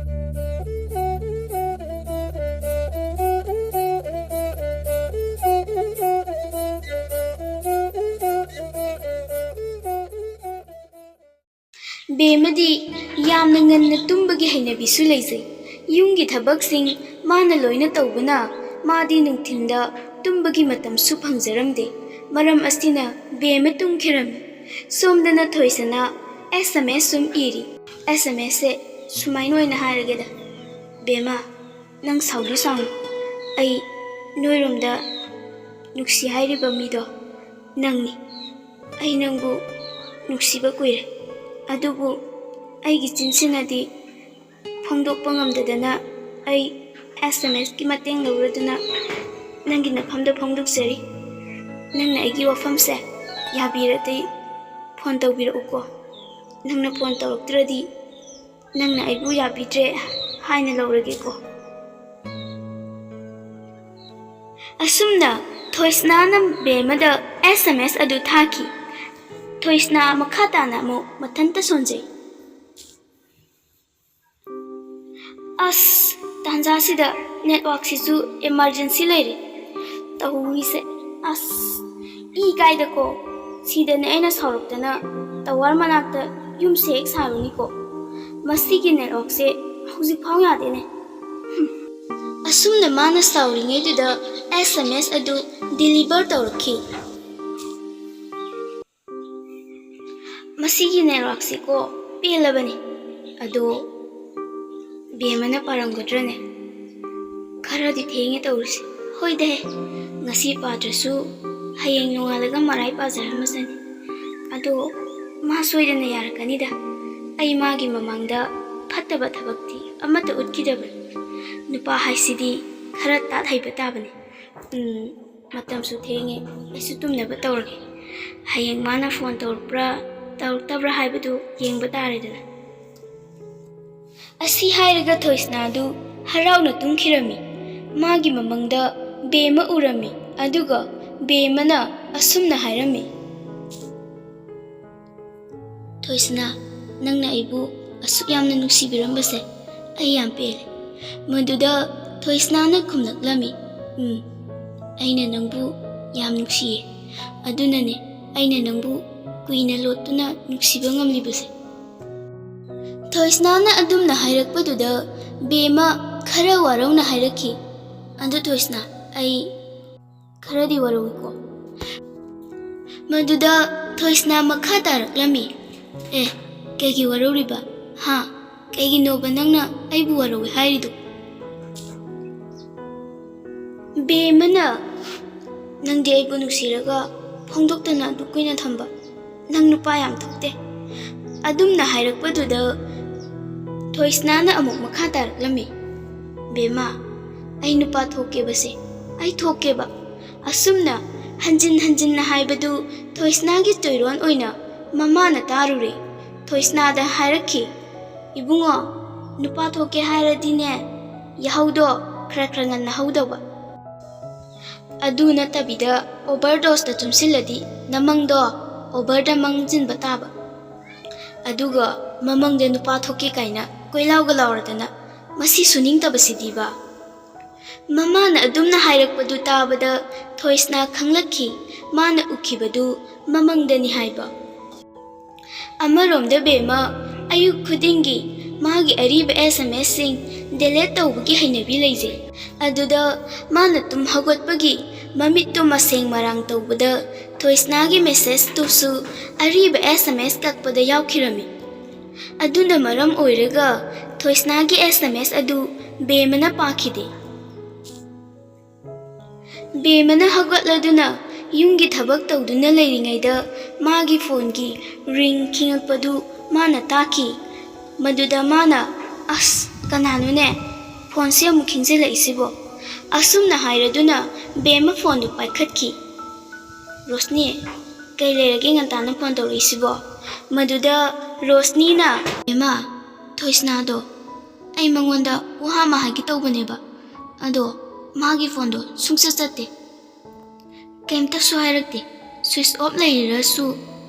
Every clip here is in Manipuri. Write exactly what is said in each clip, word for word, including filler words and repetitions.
ꯕꯦꯝꯃꯗꯤ ꯌꯥꯝꯅ ꯉꯟꯅ ꯇꯨꯝꯕꯒꯤ ꯍꯩꯅꯕꯤꯁꯨ ꯂꯩꯖꯩ꯫ ꯌꯨꯝꯒꯤ ꯊꯕꯛꯁꯤꯡ ꯃꯥꯅ ꯂꯣꯏꯅ ꯇꯧꯕꯅ ꯃꯥꯗꯤ ꯅꯨꯡꯊꯤꯜꯗ ꯇꯨꯝꯕꯒꯤ ꯃꯇꯝꯁꯨ ꯐꯪꯖꯔꯝꯗꯦ꯫ ꯃꯔꯝ ꯑꯁꯤꯅ ꯕꯦꯝꯃ ꯇꯨꯝꯈꯤꯔꯝꯃꯤ꯫ ꯁꯣꯝꯗꯅ ꯊꯣꯏꯁꯅꯥ ꯑꯦꯁ ꯑꯦꯝ ꯑꯦꯁ ꯁꯨꯝ ꯏꯔꯤ꯫ ꯑꯦꯁ ꯑꯦꯝ ꯑꯦꯁꯁꯦ ꯁꯨꯃꯥꯏꯅ ꯑꯣꯏꯅ ꯍꯥꯏꯔꯒꯦꯗ, "ꯕꯦꯝꯃ, ꯅꯪ ꯁꯥꯎꯗꯤ ꯁꯥꯎꯅꯨ꯫ ꯑꯩ ꯅꯣꯏꯔꯣꯝꯗ ꯅꯨꯡꯁꯤ ꯍꯥꯏꯔꯤꯕ ꯃꯤꯗꯣ ꯅꯪꯅꯤ꯫ ꯑꯩ ꯅꯪꯕꯨ ꯅꯨꯡꯁꯤꯕ ꯀꯨꯏꯔꯦ, ꯑꯗꯨꯕꯨ ꯑꯩꯒꯤ ꯆꯤꯟꯁꯤꯅꯗꯤ ꯐꯣꯡꯗꯣꯛꯄ ꯉꯝꯗꯗꯅ ꯑꯩ ꯑꯦꯁ ꯑꯦꯝ ꯑꯦꯁꯀꯤ ꯃꯇꯦꯡ ꯂꯧꯔꯗꯨꯅ ꯅꯪꯒꯤ ꯅꯐꯝꯗ ꯐꯣꯡꯗꯣꯛꯆꯔꯤ꯫ ꯅꯪꯅ ꯑꯩꯒꯤ ꯋꯥꯐꯝꯁꯦ ꯌꯥꯕꯤꯔꯗꯤ ꯐꯣꯟ ꯇꯧꯕꯤꯔꯛꯎꯀꯣ꯫ ꯅꯪꯅ ꯐꯣꯟ ꯇꯧꯔꯛꯇ꯭ꯔꯗꯤ ꯅꯪꯅ ꯑꯩꯕꯨ ꯌꯥꯕꯤꯗ꯭ꯔꯦ ꯍꯥꯏꯅ ꯂꯧꯔꯒꯦꯀꯣ꯫" ꯑꯁꯨꯝꯅ ꯊꯣꯏꯁꯅꯥꯅ ꯕꯦꯝꯃꯗ ꯑꯦꯁ ꯑꯦꯝ ꯑꯦꯁ ꯑꯗꯨ ꯊꯥꯈꯤ꯫ ꯊꯣꯏꯁꯅꯥ ꯃꯈꯥ ꯇꯥꯅ ꯑꯃꯨꯛ ꯃꯊꯟꯇ ꯁꯣꯟꯖꯩ꯫ ꯑꯁ, ꯇꯥꯟꯖꯥꯁꯤꯗ ꯅꯦꯠꯋꯥꯛꯁꯤꯁꯨ ꯏꯃꯥꯔꯖꯦꯟꯁꯤ ꯂꯩꯔꯦ꯫ ꯇꯧꯔꯤꯁꯦ, ꯑꯁ, ꯏ ꯀꯥꯏꯗꯀꯣ꯫ ꯁꯤꯗꯅꯦ ꯑꯩꯅ ꯁꯥꯎꯔꯛꯇꯅ ꯇꯋꯥꯔ ꯃꯅꯥꯛꯇ ꯌꯨꯝꯁꯦ ꯍꯦꯛ ꯁꯥꯔꯨꯅꯤꯀꯣ꯫ ꯃꯁꯤꯒꯤ ꯅꯦꯠꯋꯥꯛꯁꯦ ꯍꯧꯖꯤꯛꯐꯥꯎ ꯌꯥꯗꯦꯅꯦ꯫ ꯍꯨꯝ꯫ ꯑꯁꯨꯝꯅ ꯃꯥꯅ ꯁꯥꯎꯔꯤꯉꯩꯗꯨꯗ ꯑꯦꯁ ꯑꯦꯝ ꯑꯦꯁ ꯑꯗꯨ ꯗꯤꯂꯤꯚꯔ ꯇꯧꯔꯛꯈꯤ꯫ "ꯃꯁꯤꯒꯤ ꯅꯦꯠꯋꯥꯛꯁꯤꯀꯣ ꯄꯦꯜꯂꯕꯅꯤ꯫ ꯑꯗꯣ ꯕꯦꯝꯃꯅ ꯄꯥꯔꯝꯒꯗ꯭ꯔꯅꯦ? ꯈꯔꯗꯤ ꯊꯦꯡꯉꯦ ꯇꯧꯔꯤꯁꯦ꯫ ꯍꯣꯏꯗꯍꯦ, ꯉꯁꯤ ꯄꯥꯗ꯭ꯔꯁꯨ ꯍꯌꯦꯡ ꯅꯣꯡꯉꯥꯜꯂꯒ ꯃꯔꯥꯏ ꯄꯥꯖꯔꯝꯃꯁꯅꯤ꯫ ꯑꯗꯣ ꯃꯥ ꯁꯣꯏꯗꯅ ꯌꯥꯔꯛꯀꯅꯤꯗ꯫ ꯑꯩ ꯃꯥꯒꯤ ꯃꯃꯥꯡꯗ ꯐꯠꯇꯕ ꯊꯕꯛꯇꯤ ꯑꯃꯠꯇ ꯎꯠꯈꯤꯗꯕꯅꯤ꯫ ꯅꯨꯄꯥ ꯍꯥꯏꯁꯤꯗꯤ ꯈꯔ ꯇꯥꯠ ꯍꯩꯕ ꯇꯥꯕꯅꯤ꯫ ꯎꯝ, ꯃꯇꯝꯁꯨ ꯊꯦꯡꯉꯦ, ꯑꯩꯁꯨ ꯇꯨꯝꯅꯕ ꯇꯧꯔꯒꯦ꯫ ꯍꯌꯦꯡ ꯃꯥꯅ ꯐꯣꯟ ꯇꯧꯔꯛꯄ꯭ꯔꯥ ꯇꯧꯔꯛꯇꯕ꯭ꯔꯥ ꯍꯥꯏꯕꯗꯨ ꯌꯦꯡꯕ ꯇꯥꯔꯦꯗꯅ꯫" ꯑꯁꯤ ꯍꯥꯏꯔꯒ ꯊꯣꯏꯁꯅꯥꯗꯨ ꯍꯔꯥꯎꯅ ꯇꯨꯝꯈꯤꯔꯝꯃꯤ꯫ ꯃꯥꯒꯤ ꯃꯃꯪꯗ ꯕꯦꯝꯃ ꯎꯔꯝꯃꯤ, ꯑꯗꯨꯒ ꯕꯦꯝꯃꯅ ꯑꯁꯨꯝꯅ ꯍꯥꯏꯔꯝꯃꯤ, "ꯊꯣꯏꯁꯅꯥ, ꯅꯪꯅ ꯑꯩꯕꯨ ꯑꯁꯨꯛ ꯌꯥꯝꯅ ꯅꯨꯡꯁꯤꯕꯤꯔꯝꯕꯁꯦ ꯑꯩ ꯌꯥꯝ ꯄꯦꯜꯂꯦ꯫ ꯃꯗꯨꯗ ꯊꯣꯏꯁꯅꯥꯅ ꯈꯨꯝꯂꯛꯂꯝꯃꯤ, "ꯎꯝ, ꯑꯩꯅ ꯅꯪꯕꯨ ꯌꯥꯝ ꯅꯨꯡꯁꯤꯌꯦ꯫ ꯑꯗꯨꯅꯅꯦ ꯑꯩꯅ ꯅꯪꯕꯨ ꯀꯨꯏꯅ ꯂꯣꯠꯇꯨꯅ ꯅꯨꯡꯁꯤꯕ ꯉꯝꯂꯤꯕꯁꯦ꯫" ꯊꯣꯏꯁꯅꯥꯅ ꯑꯗꯨꯝꯅ ꯍꯥꯏꯔꯛꯄꯗꯨꯗ ꯕꯦꯝꯃ ꯈꯔ ꯋꯥꯔꯧꯅ ꯍꯥꯏꯔꯛꯈꯤ, "ꯑꯗꯨ ꯊꯣꯏꯁꯅꯥ, ꯑꯩ ꯈꯔꯗꯤ ꯋꯥꯔꯧꯏꯀꯣ꯫" ꯃꯗꯨꯗ ꯊꯣꯏꯁꯅꯥ ꯃꯈꯥ ꯇꯥꯔꯛꯂꯝꯃꯤ, "ꯑꯦ, ꯀꯩꯒꯤ ꯋꯥꯔꯧꯔꯤꯕ? ꯍꯥ? ꯀꯩꯒꯤꯅꯣꯕ ꯅꯪꯅ ꯑꯩꯕꯨ ꯋꯥꯔꯧꯏ ꯍꯥꯏꯔꯤꯗꯨ?" ꯕꯦꯝꯃꯅ, "ꯅꯪꯗꯤ ꯑꯩꯕꯨ ꯅꯨꯡꯁꯤꯔꯒ ꯐꯣꯡꯗꯣꯛꯇꯅ ꯑꯗꯨꯛ ꯀꯨꯏꯅ ꯊꯝꯕ ꯅꯪ ꯅꯨꯄꯥ ꯌꯥꯝ ꯊꯣꯛꯇꯦ꯫" ꯑꯗꯨꯝꯅ ꯍꯥꯏꯔꯛꯄꯗꯨꯗ ꯊꯣꯏꯁꯅꯥꯅ ꯑꯃꯨꯛ ꯃꯈꯥ ꯇꯥꯔꯛꯂꯝꯃꯤ, "ꯕꯦꯝꯃ, ꯑꯩ ꯅꯨꯄꯥ ꯊꯣꯛꯀꯦꯕꯁꯦ, ꯑꯩ ꯊꯣꯛꯀꯦꯕ꯫" ꯑꯁꯨꯝꯅ ꯍꯟꯖꯤꯟ ꯍꯟꯖꯤꯟꯅ ꯍꯥꯏꯕꯗꯨ ꯊꯣꯏꯁꯅꯥꯒꯤ ꯇꯣꯏꯔꯣꯟ ꯑꯣꯏꯅ ꯃꯃꯥꯅ ꯇꯥꯔꯨꯔꯦ꯫ ꯊꯣꯏꯁꯅꯥꯗ ꯍꯥꯏꯔꯛꯈꯤ, "ꯏꯕꯨꯡꯉꯣ, ꯅꯨꯄꯥ ꯊꯣꯛꯀꯦ ꯍꯥꯏꯔꯗꯤꯅꯦ, ꯌꯥꯍꯧꯗꯣ ꯈꯔ ꯈꯔ ꯉꯟꯅ ꯍꯧꯗꯧꯕ꯫ ꯑꯗꯨ ꯅꯠꯇꯕꯤꯗ ꯑꯣꯚꯔꯗꯣꯁꯇ ꯆꯨꯝꯁꯤꯜꯂꯗꯤ ꯅꯃꯪꯗꯣ ꯑꯣꯚꯔꯗ ꯃꯪꯁꯤꯟꯕ ꯇꯥꯕ꯫ ꯑꯗꯨꯒ ꯃꯃꯪꯗ ꯅꯨꯄꯥ ꯊꯣꯛꯀꯦ ꯀꯥꯏꯅ ꯀꯣꯏꯂꯥꯎꯒ ꯂꯥꯎꯔꯗꯅ, ꯃꯁꯤ ꯁꯨꯅꯤꯡꯗꯕꯁꯤꯗꯤꯕ꯫" ꯃꯃꯥꯅ ꯑꯗꯨꯝꯅ ꯍꯥꯏꯔꯛꯄꯗꯨ ꯇꯥꯕꯗ ꯊꯣꯏꯁꯅꯥ ꯈꯪꯂꯛꯈꯤ, ꯃꯥꯅ ꯎꯈꯤꯕꯗꯨ ꯃꯃꯪꯗꯅꯤ ꯍꯥꯏꯕ꯫ ꯑꯃꯔꯣꯝꯗ ꯕꯦꯝꯃ ꯑꯌꯨꯛ ꯈꯨꯗꯤꯡꯒꯤ ꯃꯥꯒꯤ ꯑꯔꯤꯕ ꯑꯦꯁ ꯑꯦꯝ ꯑꯦꯁꯁꯤꯡ ꯗꯤꯂꯦꯠ ꯇꯧꯕꯒꯤ ꯍꯩꯅꯕꯤ ꯂꯩꯖꯩ꯫ ꯑꯗꯨꯗ ꯃꯥꯅ ꯇꯨꯝ ꯍꯧꯒꯠꯄꯒꯤ ꯃꯃꯤꯠꯇꯨ ꯃꯁꯦꯡ ꯃꯔꯥꯡ ꯇꯧꯕꯗ ꯊꯣꯏꯁꯅꯥꯒꯤ ꯃꯦꯁꯦꯖꯇꯨꯁꯨ ꯑꯔꯤꯕ ꯑꯦꯁ ꯑꯦꯝ ꯑꯦꯁ ꯀꯛꯄꯗ ꯌꯥꯎꯈꯤꯔꯝꯃꯤ꯫ ꯑꯗꯨꯅ ꯃꯔꯝ ꯑꯣꯏꯔꯒ ꯊꯣꯏꯁꯅꯥꯒꯤ ꯑꯦꯁ ꯑꯦꯝ ꯑꯦꯁ ꯑꯗꯨ ꯕꯦꯝꯃꯅ ꯄꯥꯈꯤꯗꯦ꯫ ꯕꯦꯝꯃꯅ ꯍꯧꯒꯠꯂꯗꯨꯅ ꯌꯨꯝꯒꯤ ꯊꯕꯛ ꯇꯧꯗꯨꯅ ꯂꯩꯔꯤꯉꯩꯗ ꯃꯥꯒꯤ ꯐꯣꯟꯒꯤ ꯔꯤꯡ ꯈꯤꯡꯉꯛꯄꯗꯨ ꯃꯥꯅ ꯇꯥꯈꯤ꯫ ꯃꯗꯨꯗ ꯃꯥꯅ, "ꯑꯁ, ꯀꯅꯥꯅꯣꯅꯦ? ꯐꯣꯟꯁꯦ ꯑꯃꯨꯛ ꯈꯤꯡꯖꯤꯜꯂꯛꯏꯁꯤꯕꯣ?" ꯑꯁꯨꯝꯅ ꯍꯥꯏꯔꯗꯨꯅ ꯕꯦꯝꯃ ꯐꯣꯟꯗꯨ ꯄꯥꯏꯈꯠꯈꯤ꯫ "ꯔꯣꯁꯅꯤ, ꯀꯩ ꯂꯩꯔꯒꯦ ꯉꯟꯇꯥꯅ ꯐꯣꯟ ꯇꯧꯔꯛꯏꯁꯤꯕꯣ?" ꯃꯗꯨꯗ ꯔꯣꯁꯅꯤꯅ, "ꯕꯦꯝꯃ, ꯊꯣꯏꯁꯅꯥꯗꯣ, ꯑꯩ ꯃꯉꯣꯟꯗ ꯋꯥ ꯑꯃ ꯍꯥꯏꯒꯦ ꯇꯧꯕꯅꯦꯕ, ꯑꯗꯣ ꯃꯥꯒꯤ ꯐꯣꯟꯗꯣ ꯁꯨꯡꯆꯠ ꯆꯠꯇꯦ꯫ ꯀꯩꯝꯇꯁꯨ ꯍꯥꯏꯔꯛꯇꯦ꯫ ꯁ꯭ꯋꯤꯆ ꯑꯣꯐ ꯂꯩꯔꯤꯔꯁꯨ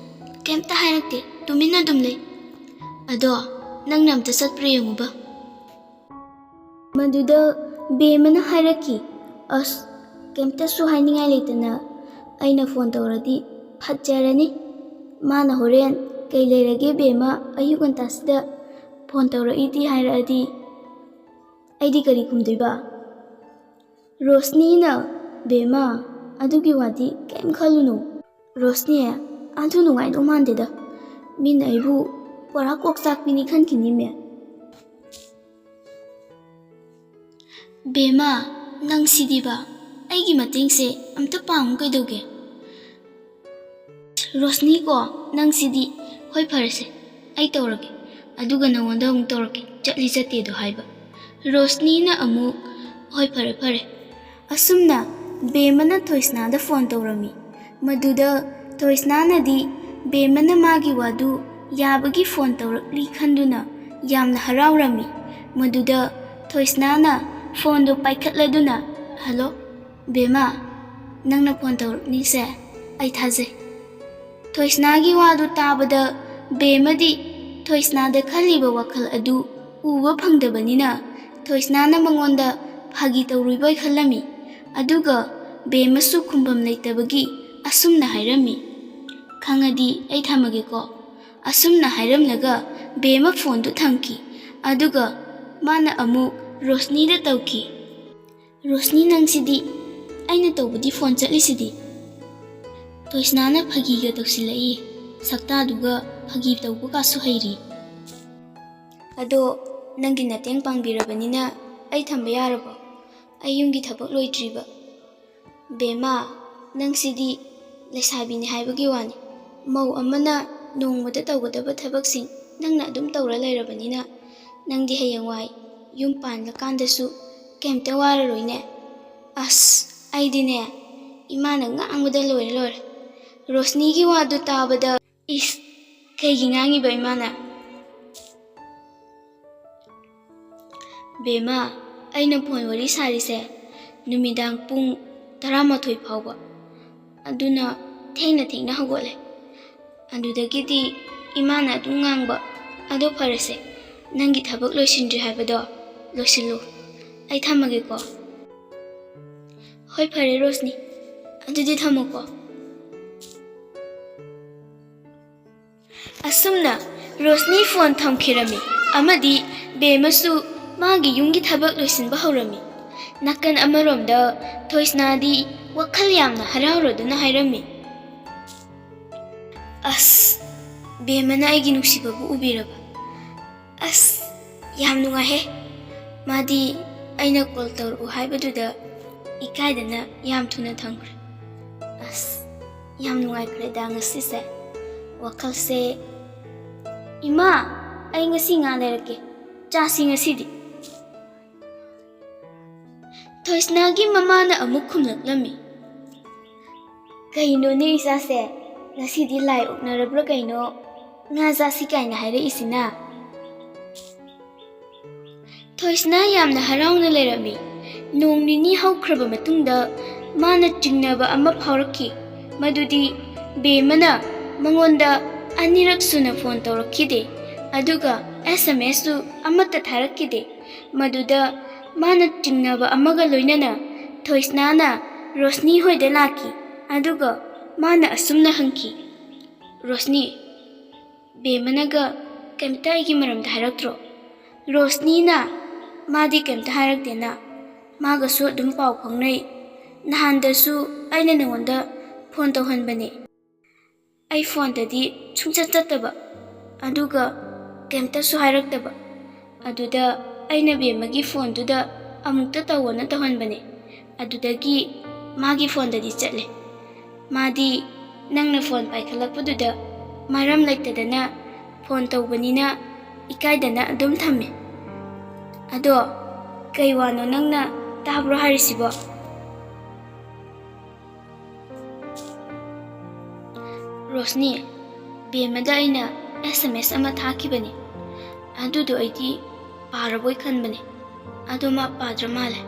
ꯀꯩꯝꯇ ꯍꯥꯏꯔꯛꯇꯦ꯫ ꯇꯨꯃꯤꯟꯅ ꯑꯗꯨꯝ ꯂꯩ꯫ ꯑꯗꯣ ꯅꯪꯅ ꯑꯝꯇ ꯆꯠꯄ꯭ꯔꯥ ꯌꯦꯡꯉꯨꯕ꯫" ꯃꯗꯨꯗ ꯕꯦꯝꯃꯅ ꯍꯥꯏꯔꯛꯈꯤ, "ꯑꯁ, ꯀꯩꯝꯇꯁꯨ ꯍꯥꯏꯅꯤꯡꯉꯥꯏ ꯂꯩꯇꯅ ꯑꯩꯅ ꯐꯣꯟ ꯇꯧꯔꯗꯤ ꯐꯠꯖꯔꯅꯤ꯫ ꯃꯥꯅ ꯍꯣꯔꯦꯟ ꯀꯩ ꯂꯩꯔꯒꯦ ꯕꯦꯝꯃ, ꯑꯌꯨꯛ ꯉꯟꯇꯥꯁꯤꯗ ꯐꯣꯟ ꯇꯧꯔꯛꯏꯗꯤ ꯍꯥꯏꯔꯛꯑꯗꯤ ꯑꯩꯗꯤ ꯀꯔꯤ ꯈꯨꯝꯗꯣꯏꯕ?" ꯔꯣꯁꯅꯤꯅ, "ꯕꯦꯝꯃ, ꯑꯗꯨꯒꯤ ꯋꯥꯗꯤ ꯀꯩꯝ ꯈꯜꯂꯨꯅꯨ꯫ ꯔꯣꯁꯅꯤ, ꯑꯗꯨ ꯅꯨꯡꯉꯥꯏꯗꯧ ꯃꯥꯟꯗꯦꯗ꯫ ꯃꯤꯅ ꯑꯩꯕꯨ ꯄꯨꯔꯥ ꯀꯣꯛ ꯆꯥꯛꯄꯤꯅꯤ ꯈꯟꯈꯤꯅꯤꯃꯦ꯫" "ꯕꯦꯝꯃ, ꯅꯪ ꯁꯤꯗꯤꯕ, ꯑꯩꯒꯤ ꯃꯇꯦꯡꯁꯦ ꯑꯝꯇ ꯄꯥꯡꯉꯨ ꯀꯩꯗꯧꯒꯦ?" "ꯔꯣꯁꯅꯤ ꯀꯣ, ꯅꯪ ꯁꯤꯗꯤ, ꯍꯣꯏ ꯐꯔꯦꯁꯦ, ꯑꯩ ꯇꯧꯔꯒꯦ, ꯑꯗꯨꯒ ꯅꯉꯣꯟꯗ ꯑꯃꯨꯛ ꯇꯧꯔꯛꯀꯦ, ꯆꯠꯂꯤ ꯆꯠꯇꯦꯗꯣ ꯍꯥꯏꯕ꯫" ꯔꯣꯁꯅꯤꯅ ꯑꯃꯨꯛ, "ꯍꯣꯏ ꯐꯔꯦ ꯐꯔꯦ꯫" ꯑꯁꯨꯝꯅ ꯕꯦꯝꯃꯅ ꯊꯣꯏꯁꯅꯥꯗ ꯐꯣꯟ ꯇꯧꯔꯝꯃꯤ꯫ ꯃꯗꯨꯗ ꯊꯣꯏꯁꯅꯥꯅꯗꯤ ꯕꯦꯝꯃꯅ ꯃꯥꯒꯤ ꯋꯥꯗꯨ ꯌꯥꯕꯒꯤ ꯐꯣꯟ ꯇꯧꯔꯛꯂꯤ ꯈꯟꯗꯨꯅ ꯌꯥꯝꯅ ꯍꯔꯥꯎꯔꯝꯃꯤ꯫ ꯃꯗꯨꯗ ꯊꯣꯏꯁꯅꯥꯅ ꯐꯣꯟꯗꯨ ꯄꯥꯏꯈꯠꯂꯗꯨꯅ, "ꯍꯜꯂꯣ, ꯕꯦꯝꯃ, ꯅꯪꯅ ꯐꯣꯟ ꯇꯧꯔꯛꯂꯤꯁꯦ ꯑꯩ ꯊꯥꯖꯩ꯫" ꯊꯣꯏꯁꯅꯥꯒꯤ ꯋꯥꯗꯨ ꯇꯥꯕꯗ ꯕꯦꯝꯃꯗꯤ ꯊꯣꯏꯁꯅꯥꯗ ꯈꯜꯂꯤꯕ ꯋꯥꯈꯜ ꯑꯗꯨ ꯎꯕ ꯐꯪꯗꯕꯅꯤꯅ ꯊꯣꯏꯁꯅꯥꯅ ꯃꯉꯣꯟꯗ ꯐꯥꯒꯤ ꯇꯧꯔꯨꯕꯣꯏ ꯈꯜꯂꯝꯃꯤ꯫ ꯑꯗꯨꯒ ꯕꯦꯝꯃꯁꯨ ꯈꯨꯝꯐꯝ ꯂꯩꯇꯕꯒꯤ ꯑꯁꯨꯝꯅ ꯍꯥꯏꯔꯝꯃꯤ, "ꯈꯪꯉꯗꯤ ꯑꯩ ꯊꯝꯃꯒꯦꯀꯣ꯫" ꯑꯁꯨꯝꯅ ꯍꯥꯏꯔꯝꯂꯒ ꯕꯦꯝꯃ ꯐꯣꯟꯗꯨ ꯊꯝꯈꯤ꯫ ꯑꯗꯨꯒ ꯃꯥꯅ ꯑꯃꯨꯛ ꯔꯣꯁꯅꯤꯗ ꯇꯧꯈꯤ꯫ "ꯔꯣꯁꯅꯤ, ꯅꯪꯁꯤꯗꯤ, ꯑꯩꯅ ꯇꯧꯕꯗꯤ ꯐꯣꯟ ꯆꯠꯂꯤꯁꯤꯗꯤ꯫" ꯊꯣꯏꯁꯅꯥꯅ ꯐꯥꯒꯤꯒ ꯇꯧꯁꯤꯜꯂꯛꯏ, ꯁꯛꯇꯥꯗꯨꯒ ꯐꯥꯒꯤ ꯇꯧꯕ ꯀꯥꯁꯨ ꯍꯩꯔꯤ꯫ "ꯑꯗꯣ ꯅꯪꯒꯤ ꯃꯇꯦꯡ ꯄꯥꯡꯕꯤꯔꯕꯅꯤꯅ ꯑꯩ ꯊꯝꯕ ꯌꯥꯔꯕꯣ? ꯑꯩ ꯌꯨꯝꯒꯤ ꯊꯕꯛ ꯂꯣꯏꯗ꯭ꯔꯤꯕ꯫" "ꯕꯦꯝꯃ, ꯅꯪꯁꯤꯗꯤ ꯂꯩꯁꯥꯕꯤꯅꯤ ꯍꯥꯏꯕꯒꯤ ꯋꯥꯅꯤ꯫ ꯃꯧ ꯑꯃꯅ ꯅꯣꯡꯃꯗ ꯇꯧꯒꯗꯕ ꯊꯕꯛꯁꯤꯡ ꯅꯪꯅ ꯑꯗꯨꯝ ꯇꯧꯔ ꯂꯩꯔꯕꯅꯤꯅ ꯅꯪꯗꯤ ꯍꯌꯦꯡꯋꯥꯏ ꯌꯨꯝ ꯄꯥꯟꯂꯀꯥꯟꯗꯁꯨ ꯀꯩꯝꯇ ꯋꯥꯔꯔꯣꯏꯅꯦ꯫" ꯑꯁ, ꯑꯩꯗꯤꯅꯦ, ꯏꯃꯥꯅ ꯉꯥꯡꯕꯗ ꯂꯣꯏꯔꯦ ꯂꯣꯏꯔꯦ꯫ ꯔꯣꯁꯅꯤꯒꯤ ꯋꯥꯗꯨ ꯇꯥꯕꯗ, "ꯏꯁ, ꯀꯩꯒꯤ ꯉꯥꯡꯉꯤꯕ ꯏꯃꯥꯅ?" "ꯕꯦꯝꯃ, ꯑꯩꯅ ꯐꯣꯟ ꯋꯥꯔꯤ ꯁꯥꯔꯤꯁꯦ ꯅꯨꯃꯤꯗꯥꯡ ꯄꯨꯡ ꯇꯔꯥꯃꯥꯊꯣꯏ ꯐꯥꯎꯕ, ꯑꯗꯨꯅ ꯊꯦꯡꯅ ꯊꯦꯡꯅ ꯍꯧꯒꯠꯂꯦ꯫ ꯑꯗꯨꯗꯒꯤꯗꯤ ꯏꯃꯥꯅ ꯑꯗꯨꯝ ꯉꯥꯡꯕ, 'ꯑꯗꯣ ꯐꯔꯦꯁꯦ, ꯅꯪꯒꯤ ꯊꯕꯛ ꯂꯣꯏꯁꯤꯟꯗ꯭ꯔꯤ ꯍꯥꯏꯕꯗꯣ ꯂꯣꯏꯁꯤꯜꯂꯨ꯫ ꯑꯩ ꯊꯝꯃꯒꯦꯀꯣ꯫ ꯍꯣꯏ, ꯐꯔꯦ ꯔꯣꯁꯅꯤ, ꯑꯗꯨꯗꯤ ꯊꯝꯃꯣꯀꯣ꯫ ꯑꯁꯨꯝꯅ ꯔꯣꯁꯅꯤ ꯐꯣꯟ ꯊꯝꯈꯤꯔꯝꯃꯤ ꯑꯃꯗꯤ ꯕꯦꯝꯃꯁꯨ ꯃꯥꯒꯤ ꯌꯨꯝꯒꯤ ꯊꯕꯛ ꯂꯣꯏꯁꯤꯟꯕ ꯍꯧꯔꯝꯃꯤ꯫ ꯅꯥꯀꯟ ꯑꯃꯔꯣꯝꯗ ꯊꯣꯏꯁꯅꯥꯗꯤ ꯋꯥꯈꯜ ꯌꯥꯝꯅ ꯍꯔꯥꯎꯔꯗꯨꯅ ꯍꯥꯏꯔꯝꯃꯤ, "ꯑꯁ, ꯕꯦꯝꯃꯅ ꯑꯩꯒꯤ ꯅꯨꯡꯁꯤꯕꯕꯨ ꯎꯕꯤꯔꯕ? ꯑꯁ, ꯌꯥꯝ ꯅꯨꯡꯉꯥꯏꯍꯦ꯫ ꯃꯥꯗꯤ ꯑꯩꯅ ꯀꯣꯜ ꯇꯧꯔꯛꯎ ꯍꯥꯏꯕꯗꯨꯗ ꯏꯀꯥꯏꯗꯅ ꯌꯥꯝ ꯊꯨꯅ ꯊꯝꯈ꯭ꯔꯦ꯫ ꯑꯁ, ꯌꯥꯝ ꯅꯨꯡꯉꯥꯏꯈ꯭ꯔꯦꯗ ꯉꯁꯤꯁꯦ꯫ ꯋꯥꯈꯜꯁꯦ, ꯏꯃꯥ, ꯑꯩ ꯉꯁꯤ ꯉꯥ ꯂꯩꯔꯛꯀꯦ꯫ ꯆꯥꯁꯤ ꯉꯁꯤꯗꯤ꯫" ꯊꯣꯏꯁꯅꯥꯒꯤ ꯃꯃꯥꯅ ꯑꯃꯨꯛ ꯈꯨꯝꯂꯛꯂꯝꯃꯤ, "ꯀꯩꯅꯣꯅꯦ ꯏꯆꯥꯁꯦ, ꯉꯁꯤꯗꯤ ꯂꯥꯏ ꯑꯣꯛꯅꯔꯕ꯭ꯔꯥ ꯀꯩꯅꯣ, ꯉꯥ ꯆꯥꯁꯤ ꯀꯥꯏꯅ ꯍꯥꯏꯔꯛꯏꯁꯤꯅ?" ꯊꯣꯏꯁꯅꯥ ꯌꯥꯝꯅ ꯍꯔꯥꯎꯅ ꯂꯩꯔꯝꯃꯤ꯫ ꯅꯣꯡ ꯅꯤꯅꯤ ꯍꯧꯈ꯭ꯔꯕ ꯃꯇꯨꯡꯗ ꯃꯥꯅ ꯆꯤꯡꯅꯕ ꯑꯃ ꯐꯥꯎꯔꯛꯈꯤ, ꯃꯗꯨꯗꯤ ꯕꯦꯝꯃꯅ ꯃꯉꯣꯟꯗ ꯑꯅꯤꯔꯛ ꯁꯨꯅ ꯐꯣꯟ ꯇꯧꯔꯛꯈꯤꯗꯦ, ꯑꯗꯨꯒ ꯑꯦꯁ ꯑꯦꯝ ꯑꯦꯁꯁꯨ ꯑꯃꯠꯇ ꯊꯥꯔꯛꯈꯤꯗꯦ꯫ ꯃꯗꯨꯗ ꯃꯥꯅ ꯆꯤꯡꯅꯕ ꯑꯃꯒ ꯂꯣꯏꯅꯅ ꯊꯣꯏꯁꯅꯥꯅ ꯔꯣꯁꯅꯤ ꯍꯣꯏꯗ ꯂꯥꯛꯈꯤ, ꯑꯗꯨꯒ ꯃꯥꯅ ꯑꯁꯨꯝꯅ ꯍꯪꯈꯤ, "ꯔꯣꯁꯅꯤ, ꯕꯦꯝꯃꯅꯒ ꯀꯩꯝꯇ ꯑꯩꯒꯤ ꯃꯔꯝꯗ ꯍꯥꯏꯔꯛꯇ꯭ꯔꯣ?" "ꯔꯣꯁꯅꯤꯅ? ꯃꯥꯗꯤ ꯀꯩꯝꯇ ꯍꯥꯏꯔꯛꯇꯦꯅ꯫ ꯃꯥꯒꯁꯨ ꯑꯗꯨꯝ ꯄꯥꯎ ꯐꯥꯎꯅꯩ꯫ ꯅꯍꯥꯟꯗꯁꯨ ꯑꯩꯅ ꯅꯉꯣꯟꯗ ꯐꯣꯟ ꯇꯧꯍꯟꯕꯅꯦ꯫ ꯑꯩ ꯐꯣꯟꯗꯗꯤ ꯁꯨꯡꯆꯠ ꯆꯠꯇꯕ, ꯑꯗꯨꯒ ꯀꯩꯝꯇꯁꯨ ꯍꯥꯏꯔꯛꯇꯕ꯫ ꯑꯗꯨꯗ ꯑꯩꯅ ꯕꯦꯝꯃꯒꯤ ꯐꯣꯟꯗꯨꯗ ꯑꯃꯨꯛꯇ ꯇꯧꯋꯣꯅ ꯇꯧꯍꯟꯕꯅꯦ꯫ ꯑꯗꯨꯗꯒꯤ ꯃꯥꯒꯤ ꯐꯣꯟꯗꯗꯤ ꯆꯠꯂꯦ꯫ ꯃꯥꯗꯤ ꯅꯪꯅ ꯐꯣꯟ ꯄꯥꯏꯈꯠꯂꯛꯄꯗꯨꯗ ꯃꯔꯝ ꯂꯩꯇꯗꯅ ꯐꯣꯟ ꯇꯧꯕꯅꯤꯅ ꯏꯀꯥꯏꯗꯅ ꯑꯗꯨꯝ ꯊꯝꯃꯦ꯫ ꯑꯗꯣ ꯀꯩ ꯋꯥꯅꯣ ꯅꯪꯅ ꯇꯥꯕ꯭ꯔꯣ ꯍꯥꯏꯔꯤꯁꯤꯕꯣ?" "ꯔꯣꯁꯅꯤ, ꯕꯦꯝꯃꯗ ꯑꯩꯅ ꯑꯦꯁ ꯑꯦꯝ ꯑꯦꯁ ꯑꯃ ꯊꯥꯈꯤꯕꯅꯤ꯫ ꯑꯗꯨꯗꯣ ꯑꯩꯗꯤ ꯄꯥꯔꯕꯣꯏ ꯈꯟꯕꯅꯦ꯫ ꯑꯗꯣ ꯃꯥ ꯄꯥꯗ꯭ꯔ ꯃꯥꯜꯂꯦ꯫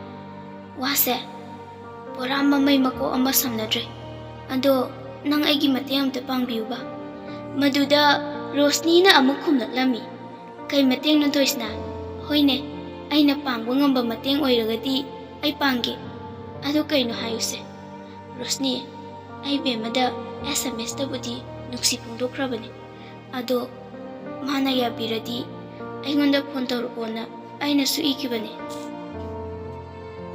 ꯋꯥꯁꯦ ꯄꯨꯔꯥ ꯃꯃꯩ ꯃꯀꯣꯛ ꯑꯃ ꯁꯝꯅꯗ꯭ꯔꯦ꯫ ꯑꯗꯣ ꯅꯪ ꯑꯩꯒꯤ ꯃꯇꯦꯡ ꯑꯝꯇ ꯄꯥꯡꯕꯤꯌꯨꯕ꯫" ꯃꯗꯨꯗ ꯔꯣꯁꯅꯤꯅ ꯑꯃꯨꯛ ꯈꯨꯝꯂꯛꯂꯝꯃꯤ, "ꯀꯩ ꯃꯇꯦꯡꯅꯣ ꯊꯣꯏꯁꯅꯥ? ꯍꯣꯏꯅꯦ, ꯑꯩꯅ ꯄꯥꯡꯕ ꯉꯝꯕ ꯃꯇꯦꯡ ꯑꯣꯏꯔꯒꯗꯤ ꯑꯩ ꯄꯥꯡꯒꯦ꯫ ꯑꯗꯨ ꯀꯩꯅꯣ ꯍꯥꯏꯌꯨꯁꯦ꯫ ꯔꯣꯁꯅꯤ, ꯑꯩ ꯕꯦꯝꯃꯗ ꯑꯦꯁ ꯑꯦꯝ ꯑꯦꯁꯇꯕꯨꯗꯤ ꯅꯨꯡꯁꯤ ꯐꯣꯡꯗꯣꯛꯈ꯭ꯔꯕꯅꯤ꯫ ꯑꯗꯣ ꯃꯥꯅ ꯌꯥꯕꯤꯔꯗꯤ ꯑꯩꯉꯣꯟꯗ ꯐꯣꯟ ꯇꯧꯔꯛꯑꯣꯅ ꯑꯩꯅꯁꯨ ꯏꯈꯤꯕꯅꯤ꯫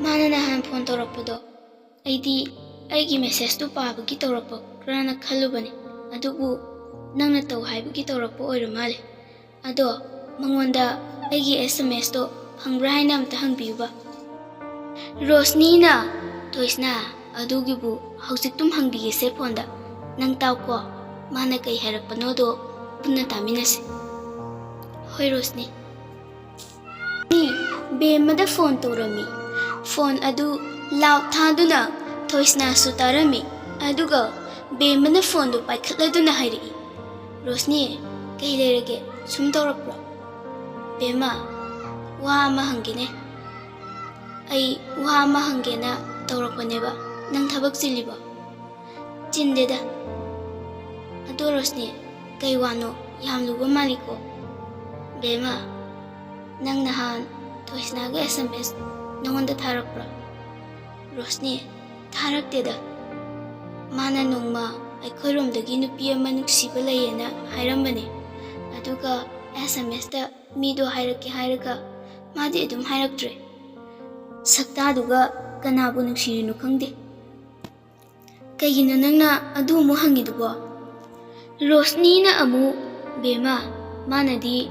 ꯃꯥꯅ ꯅꯍꯥꯟ ꯐꯣꯟ ꯇꯧꯔꯛꯄꯗꯣ ꯑꯩꯗꯤ ꯑꯩꯒꯤ ꯃꯦꯁꯦꯖꯇꯨ ꯄꯥꯕꯒꯤ ꯇꯧꯔꯛꯄ꯭ꯔꯥꯅ ꯈꯜꯂꯨꯕꯅꯤ꯫ ꯑꯗꯨꯕꯨ ꯅꯪꯅ ꯇꯧ ꯍꯥꯏꯕꯒꯤ ꯇꯧꯔꯛꯄ ꯑꯣꯏꯔ ꯃꯥꯜꯂꯦ꯫ ꯑꯗꯣ ꯃꯉꯣꯟꯗ ꯑꯩꯒꯤ ꯑꯦꯁ ꯑꯦꯝ ꯑꯦꯁꯇꯣ ꯐꯪꯕ꯭ꯔꯥ ꯍꯥꯏꯅ ꯑꯝꯇ ꯍꯪꯕꯤꯌꯨꯕ꯫ ꯔꯣꯁꯅꯤꯅ, ꯊꯣꯏꯁꯅꯥ, ꯑꯗꯨꯒꯤꯕꯨ ꯍꯧꯖꯤꯛꯇꯨꯝ ꯍꯪꯕꯤꯒꯦꯁꯦ ꯐꯣꯟꯗ꯫ ꯅꯪ ꯇꯥꯎꯀꯣ, ꯃꯥꯅ ꯀꯩ ꯍꯥꯏꯔꯛꯄꯅꯣꯗꯣ ꯄꯨꯟꯅ ꯇꯥꯃꯤꯟꯅꯁꯤ꯫ ꯍꯣꯏ ꯔꯣꯁꯅꯤ꯫ ꯕꯦꯝꯃꯗ ꯐꯣꯟ ꯇꯧꯔꯝꯃꯤ꯫ ꯐꯣꯟ ꯑꯗꯨ ꯂꯥꯎꯗ ꯊꯥꯗꯨꯅ ꯊꯣꯏꯁꯅꯥꯁꯨ ꯇꯥꯔꯝꯃꯤ꯫ ꯑꯗꯨꯒ ꯕꯦꯝꯃꯅ ꯐꯣꯟꯗꯨ ꯄꯥꯏꯈꯠꯂꯗꯨꯅ ꯍꯥꯏꯔꯛꯏ, "ꯔꯣꯁꯅꯤ, ꯀꯩ ꯂꯩꯔꯒꯦ? ꯁꯨꯝ ꯇꯧꯔꯛꯄ꯭ꯔꯣ?" "ꯕꯦꯝꯃ, ꯋꯥ ꯑꯃ ꯍꯪꯒꯦꯅꯦ꯫ ꯑꯩ ꯋꯥ ꯑꯃ ꯍꯪꯒꯦꯅ ꯇꯧꯔꯛꯄꯅꯦꯕ꯫ ꯅꯪ ꯊꯕꯛ ꯆꯤꯜꯂꯤꯕꯣ?" "ꯆꯤꯟꯗꯦꯗ꯫ ꯑꯗꯣ ꯔꯣꯁꯅꯤ, ꯀꯩ ꯋꯥꯅꯣ? ꯌꯥꯝ ꯂꯨꯕ ꯃꯥꯜꯂꯤꯀꯣ?" "ꯕꯦꯝꯃ, ꯅꯪ ꯅꯍꯥꯟ ꯊꯣꯏꯁꯅꯥꯒꯤ ꯑꯦꯁ ꯑꯦꯝ ꯑꯦꯁ ꯅꯉꯣꯟꯗ ꯊꯥꯔꯛꯄ꯭ꯔꯣ?" "ꯔꯣꯁꯅꯤ, ꯊꯥꯔꯛꯇꯦꯗ꯫ ꯃꯥꯅ ꯅꯣꯡꯃ ꯑꯩꯈꯣꯏꯔꯣꯝꯗꯒꯤ ꯅꯨꯄꯤ ꯑꯃ ꯅꯨꯡꯁꯤꯕ ꯂꯩꯌꯦꯅ ꯍꯥꯏꯔꯝꯕꯅꯦ꯫ ꯑꯗꯨꯒ ꯑꯦꯁ ꯑꯦꯝ ꯑꯦꯁꯇ ꯃꯤꯗꯣ ꯍꯥꯏꯔꯛꯀꯦ ꯍꯥꯏꯔꯒ ꯃꯥꯗꯤ ꯑꯗꯨꯝ ꯍꯥꯏꯔꯛꯇ꯭ꯔꯦ꯫ ꯁꯛꯇꯥꯗꯨꯒ ꯀꯅꯥꯕꯨ ꯅꯨꯡꯁꯤꯔꯤꯅꯣ ꯈꯪꯗꯦ꯫ ꯀꯩꯒꯤꯅꯣ ꯅꯪꯅ ꯑꯗꯨ ꯑꯃꯨꯛ ꯍꯪꯉꯤꯗꯨꯕꯣ?" ꯔꯣꯁꯅꯤꯅ ꯑꯃꯨꯛ, "ꯕꯦꯝꯃ, ꯃꯥꯅꯗꯤ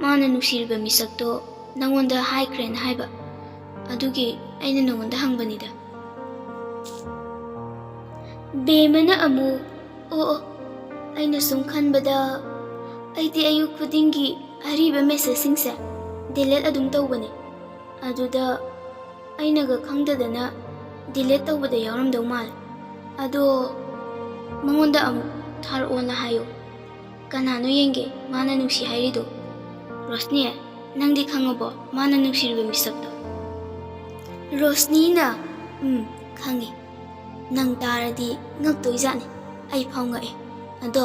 ꯃꯥꯅ ꯅꯨꯡꯁꯤꯔꯤꯕ ꯃꯤꯁꯛꯇꯣ ꯅꯪꯉꯣꯟꯗ ꯍꯥꯏꯈ꯭ꯔꯦꯅ ꯍꯥꯏꯕ꯫ ꯑꯗꯨꯒꯤ ꯑꯩꯅ ꯅꯉꯣꯟꯗ ꯍꯪꯕꯅꯤꯗ꯫" ꯕꯦꯝꯃꯅ ꯑꯃꯨꯛ, "ꯑꯣ, ꯑꯣ, ꯑꯩꯅ ꯁꯨꯝ ꯈꯟꯕꯗ ꯑꯩꯗꯤ ꯑꯌꯨꯛ ꯈꯨꯗꯤꯡꯒꯤ ꯑꯔꯤꯕ ꯃꯦꯁꯦꯖꯁꯤꯡꯁꯦ ꯗꯤꯂꯦꯠ ꯑꯗꯨꯝ ꯇꯧꯕꯅꯦ꯫ ꯑꯗꯨꯗ ꯑꯩꯅꯒ ꯈꯪꯗꯗꯅ ꯗꯤꯂꯦꯠ ꯇꯧꯕꯗ ꯌꯥꯎꯔꯝꯗꯧ ꯃꯥꯜꯂꯦ꯫ ꯑꯗꯣ ꯃꯉꯣꯟꯗ ꯑꯃꯨꯛ ꯊꯥꯔꯛꯑꯣꯅ ꯍꯥꯏꯌꯣ꯫ ꯀꯅꯥꯅꯣ ꯌꯦꯡꯒꯦ ꯃꯥꯅ ꯅꯨꯡꯁꯤ ꯍꯥꯏꯔꯤꯗꯣ? ꯔꯣꯁꯅꯤ, ꯅꯪꯗꯤ ꯈꯪꯉꯕꯣ ꯃꯥꯅ ꯅꯨꯡꯁꯤꯔꯤꯕ ꯃꯤꯁꯛꯇꯣ?" ꯔꯣꯁꯅꯤꯅ, "ꯎꯝ, ꯈꯪꯉꯦ꯫ ꯅꯪ ꯇꯥꯔꯗꯤ ꯉꯛꯇꯣꯏꯖꯥꯠꯅꯤ꯫ ꯑꯩ ꯐꯥꯎ ꯉꯛꯑꯦ꯫ ꯑꯗꯣ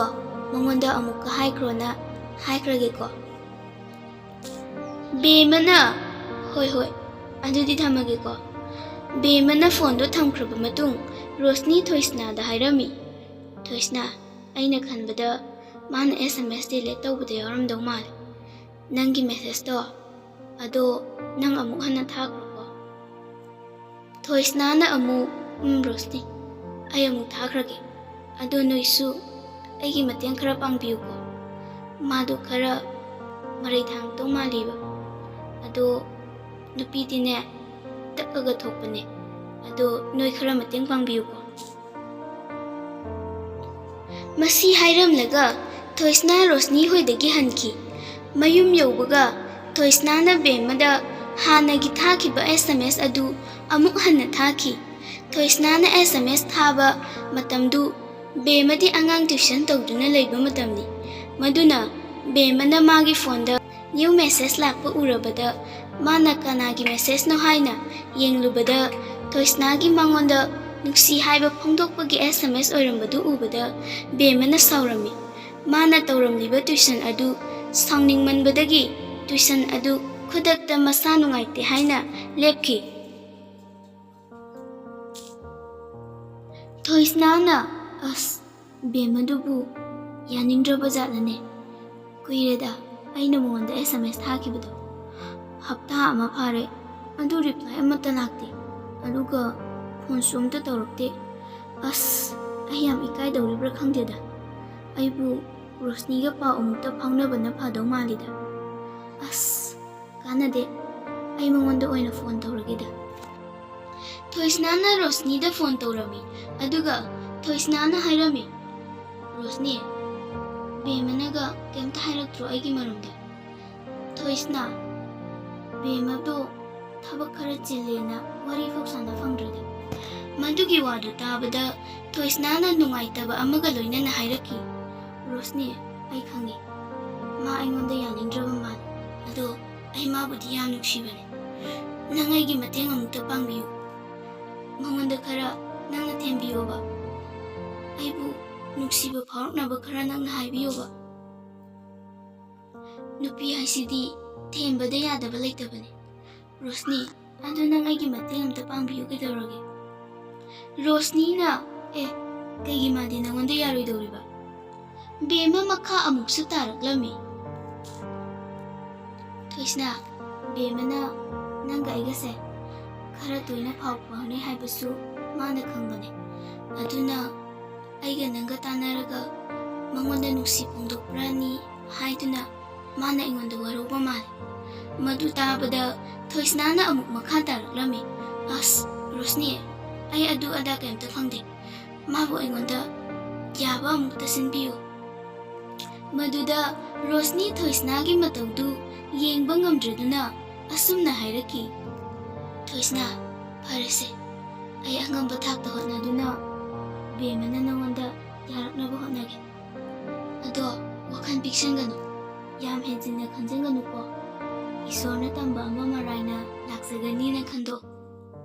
ꯃꯉꯣꯟꯗ ꯑꯃꯨꯛꯀ ꯍꯥꯏꯈ꯭ꯔꯣꯅ ꯍꯥꯏꯈ꯭ꯔꯒꯦꯀꯣ꯫" ꯕꯦꯝꯃꯅ, ꯍꯣꯏ ꯍꯣꯏ, ꯑꯗꯨꯗꯤ ꯊꯝꯃꯒꯦꯀꯣ꯫ ꯕꯦꯝꯃꯅ ꯐꯣꯟꯗꯣ ꯊꯝꯈ꯭ꯔꯕ ꯃꯇꯨꯡ ꯔꯣꯁꯅꯤ ꯊꯣꯏꯁꯅꯥꯗ ꯍꯥꯏꯔꯝꯃꯤ, "ꯊꯣꯏꯁꯅꯥ, ꯑꯩꯅ ꯈꯟꯕꯗ ꯃꯥꯅ ꯑꯦꯁ ꯑꯦꯝ ꯑꯦꯁ ꯗꯤꯂꯦꯠ ꯇꯧꯕꯗ ꯌꯥꯎꯔꯝꯗꯧ ꯃꯥꯜꯂꯦ꯫ ꯅꯪꯒꯤ ꯃꯦꯁꯦꯖꯇꯣ ꯑꯗꯣ ꯅꯪ ꯑꯃꯨꯛ ꯍꯟꯅ ꯊꯥꯈ꯭ꯔꯣꯀꯣ꯫" ꯊꯣꯏꯁꯅꯥꯅ ꯑꯃꯨꯛ, "ꯎꯝ ꯔꯣꯁꯅꯤ, ꯑꯩ ꯑꯃꯨꯛ ꯊꯥꯈ꯭ꯔꯒꯦ꯫ ꯑꯗꯣ ꯅꯣꯏꯁꯨ ꯑꯩꯒꯤ ꯃꯇꯦꯡ ꯈꯔ ꯄꯥꯡꯕꯤꯌꯨꯀꯣ꯫ ꯃꯥꯗꯣ ꯈꯔ ꯃꯔꯩ ꯊꯥꯡꯗꯧ ꯃꯥꯜꯂꯤꯕ꯫ ꯑꯗꯣ ꯅꯨꯄꯤꯗꯤꯅꯦ ꯇꯛꯑꯒ ꯊꯣꯛꯄꯅꯦ꯫ ꯑꯗꯣ ꯅꯣꯏ ꯈꯔ ꯃꯇꯦꯡ ꯄꯥꯡꯕꯤꯌꯨꯀꯣ꯫" ꯃꯁꯤ ꯍꯥꯏꯔꯝꯂꯒ ꯊꯣꯏꯁꯅꯥ ꯔꯣꯁꯅꯤ ꯍꯣꯏꯗꯒꯤ ꯍꯟꯈꯤ꯫ ꯃꯌꯨꯝ ꯌꯧꯕꯒ ꯊꯣꯏꯁꯅꯥꯅ ꯕꯦꯝꯃꯗ ꯍꯥꯟꯅꯒꯤ ꯊꯥꯈꯤꯕ ꯑꯦꯁ ꯑꯦꯝ ꯑꯦꯁ ꯑꯗꯨ ꯑꯃꯨꯛ ꯍꯟꯅ ꯊꯥꯈꯤ꯫ ꯊꯣꯏꯁꯅꯥꯅ ꯑꯦꯁ ꯑꯦꯝ ꯑꯦꯁ ꯊꯥꯕ ꯃꯇꯝꯗꯨ ꯕꯦꯝꯃꯗꯤ ꯑꯉꯥꯡ ꯇ꯭ꯌꯨꯁꯟ ꯇꯧꯗꯨꯅ ꯂꯩꯕ ꯃꯇꯝꯅꯤ꯫ ꯃꯗꯨꯅ ꯕꯦꯝꯃꯅ ꯃꯥꯒꯤ ꯐꯣꯟꯗ ꯅ꯭ꯌꯨ ꯃꯦꯁꯦꯖ ꯂꯥꯛꯄ ꯎꯔꯕꯗ ꯃꯥꯅ ꯀꯅꯥꯒꯤ ꯃꯦꯁꯦꯖꯅꯣ ꯍꯥꯏꯅ ꯌꯦꯡꯂꯨꯕꯗ ꯊꯣꯏꯁꯅꯥꯒꯤ ꯃꯉꯣꯟꯗ ꯅꯨꯡꯁꯤ ꯍꯥꯏꯕ ꯐꯣꯡꯗꯣꯛꯄꯒꯤ ꯑꯦꯁ ꯑꯦꯝ ꯑꯦꯁ ꯑꯣꯏꯔꯝꯕꯗꯨ ꯎꯕꯗ ꯕꯦꯝꯃꯅ ꯁꯥꯎꯔꯝꯃꯤ꯫ ꯃꯥꯅ ꯇꯧꯔꯝꯂꯤꯕ ꯇ꯭ꯌꯨꯁꯟ ꯑꯗꯨ ꯁꯥꯎꯅꯤꯡꯃꯟꯕꯗꯒꯤ ꯇ꯭ꯌꯨꯁꯟ ꯑꯗꯨ ꯈꯨꯗꯛꯇ ꯃꯁꯥ ꯅꯨꯡꯉꯥꯏꯇꯦ ꯍꯥꯏꯅ ꯂꯦꯞꯈꯤ꯫ ꯊꯣꯏꯁꯅꯥꯅ, "ꯑꯁ, ꯕꯦꯝꯃꯗꯨꯕꯨ ꯌꯥꯅꯤꯡꯗ꯭ꯔꯕ ꯖꯥꯠꯂꯅꯦ? ꯀꯨꯏꯔꯦꯗ ꯑꯩꯅ ꯃꯉꯣꯟꯗ ꯑꯦꯁ ꯑꯦꯝ ꯑꯦꯁ ꯊꯥꯈꯤꯕꯗꯣ꯫ ꯍꯞꯇꯥ ꯑꯃ ꯐꯥꯔꯦ, ꯑꯗꯨ ꯔꯤꯄ꯭ꯂꯥꯏ ꯑꯃꯠꯇ ꯂꯥꯛꯇꯦ꯫ ꯑꯗꯨꯒ ꯐꯣꯟꯁꯨ ꯑꯝꯇ ꯇꯧꯔꯛꯇꯦ꯫ ꯑꯁ, ꯑꯩ ꯌꯥꯝ ꯏꯀꯥꯏꯗꯧꯔꯤꯕ꯭ꯔꯥ ꯈꯪꯗꯦꯗ꯫ ꯑꯩꯕꯨ ꯔꯣꯁꯅꯤꯒ ꯄꯥꯎ ꯑꯃꯨꯛꯇ ꯐꯥꯎꯅꯕꯅ ꯐꯗꯧ ꯃꯥꯜꯂꯤꯗ꯫ ꯑꯁ, ꯀꯥꯟꯅꯗꯦ, ꯑꯩ ꯃꯉꯣꯟꯗ ꯑꯣꯏꯅ ꯐꯣꯟ ꯇꯧꯔꯒꯦꯗ꯫" ꯊꯣꯏꯁꯅꯥꯅ ꯔꯣꯁꯅꯤꯗ ꯐꯣꯟ ꯇꯧꯔꯝꯃꯤ꯫ ꯑꯗꯨꯒ ꯊꯣꯏꯁꯅꯥꯅ ꯍꯥꯏꯔꯝꯃꯤ, "ꯔꯣꯁꯅꯤ, ꯕꯦꯝꯃꯅꯒ ꯀꯩꯝꯇ ꯍꯥꯏꯔꯛꯇ꯭ꯔꯣ ꯑꯩꯒꯤ ꯃꯔꯝꯗ?" ꯊꯣꯏꯁꯅꯥ, ꯕꯦꯝꯃꯗꯣ ꯊꯕꯛ ꯈꯔ ꯆꯤꯜꯂꯦꯅ ꯋꯥꯔꯤ ꯐꯥꯎ ꯁꯥꯟꯅ ꯐꯪꯗ꯭ꯔꯦꯗ꯫ ꯃꯗꯨꯒꯤ ꯋꯥꯗꯨ ꯇꯥꯕꯗ ꯊꯣꯏꯁꯅꯥꯅ ꯅꯨꯡꯉꯥꯏꯇꯕ ꯑꯃꯒ ꯂꯣꯏꯅꯅ ꯍꯥꯏꯔꯛꯈꯤ, "ꯔꯣꯁꯅꯤ, ꯑꯩ ꯈꯪꯉꯤ, ꯃꯥ ꯑꯩꯉꯣꯟꯗ ꯌꯥꯅꯤꯡꯗ꯭ꯔꯕ ꯃꯥꯜꯂꯦ꯫ ꯑꯗꯣ ꯑꯩ ꯃꯥꯕꯨꯗꯤ ꯌꯥꯝ ꯅꯨꯡꯁꯤꯕꯅꯦ꯫ ꯅꯪ ꯑꯩꯒꯤ ꯃꯇꯦꯡ ꯑꯃꯨꯛꯇ ꯄꯥꯡꯕꯤꯌꯨ꯫ ꯃꯉꯣꯟꯗ ꯈꯔ ꯅꯪꯅ ꯊꯦꯝꯕꯤꯌꯣꯕ꯫ ꯑꯩꯕꯨ ꯅꯨꯡꯁꯤꯕ ꯐꯥꯎꯔꯛꯅꯕ ꯈꯔ ꯅꯪꯅ ꯍꯥꯏꯕꯤꯌꯣꯕ꯫ ꯅꯨꯄꯤ ꯍꯥꯏꯁꯤꯗꯤ ꯊꯦꯝꯕꯗ ꯌꯥꯗꯕ ꯂꯩꯇꯕꯅꯦ꯫ ꯔꯣꯁꯅꯤ, ꯑꯗꯨ ꯅꯪ ꯑꯩꯒꯤ ꯃꯇꯦꯡ ꯑꯝꯇ ꯄꯥꯡꯕꯤꯌꯨ ꯀꯩꯗꯧꯔꯒꯦ? ꯔꯣꯁꯅꯤꯅ, ꯑꯦ, ꯀꯩꯒꯤ ꯃꯥꯗꯤ ꯅꯉꯣꯟꯗ ꯌꯥꯔꯣꯏꯗꯧꯔꯤꯕ? ꯕꯦꯝꯃ ꯃꯈꯥ ꯑꯃꯨꯛꯁꯨ ꯇꯥꯔꯛꯂꯝꯃꯤ꯫ ꯊꯣꯏꯁꯅꯥ, ꯕꯦꯝꯃꯅ ꯅꯪꯒ ꯑꯩꯒꯁꯦ ꯈꯔ ꯇꯣꯏꯅ ꯄꯥꯎ ꯐꯥꯎꯅꯩ ꯍꯥꯏꯕꯁꯨ ꯃꯥꯅ ꯈꯪꯕꯅꯦ꯫ ꯑꯗꯨꯅ ꯑꯩꯒ ꯅꯪꯒ ꯇꯥꯟꯅꯔꯒ ꯃꯉꯣꯟꯗ ꯅꯨꯡꯁꯤ ꯐꯣꯡꯗꯣꯛꯄ꯭ꯔꯅꯤ ꯍꯥꯏꯗꯨꯅ ꯃꯥꯅ ꯑꯩꯉꯣꯟꯗ ꯋꯥꯔꯧꯕ ꯃꯥꯜꯂꯦ꯫ ꯃꯗꯨ ꯇꯥꯕꯗ ꯊꯣꯏꯁꯅꯥꯅ ꯑꯃꯨꯛ ꯃꯈꯥ ꯇꯥꯔꯛꯂꯝꯃꯤ, "ꯑꯁ, ꯔꯣꯁꯅꯤ, ꯑꯩ ꯑꯗꯨ ꯑꯗꯥ ꯀꯩꯝꯇ ꯈꯪꯗꯦ꯫ ꯃꯥꯕꯨ ꯑꯩꯉꯣꯟꯗ ꯌꯥꯕ ꯑꯃꯨꯛꯇ ꯁꯤꯟꯕꯤꯌꯨ꯫" ꯃꯗꯨꯗ ꯔꯣꯁꯅꯤ ꯊꯣꯏꯁꯅꯥꯒꯤ ꯃꯇꯧꯗꯨ ꯌꯦꯡꯕ ꯉꯝꯗ꯭ꯔꯗꯨꯅ ꯑꯁꯨꯝꯅ ꯍꯥꯏꯔꯛꯈꯤ, "ꯊꯣꯏꯁꯅꯥ, ꯐꯔꯦꯁꯦ, ꯑꯩ ꯑꯉꯝꯕ ꯊꯥꯛꯇ ꯍꯣꯠꯅꯗꯨꯅ ꯕꯦꯝꯃꯅ ꯅꯉꯣꯟꯗ ꯌꯥꯔꯛꯅꯕ ꯍꯣꯠꯅꯒꯦ꯫ ꯑꯗꯣ ꯋꯥꯈꯜ ꯄꯤꯛꯁꯟꯒꯅꯨ, ꯌꯥꯝ ꯍꯦꯟꯖꯤꯟꯅ ꯈꯟꯖꯟꯒꯅꯨꯀꯣ꯫ ꯏꯁꯣꯔꯅ ꯇꯝꯕ ꯑꯃ ꯃꯔꯥꯏꯅ ꯂꯥꯛꯆꯒꯅꯤꯅ ꯈꯟꯗꯣꯛ꯫"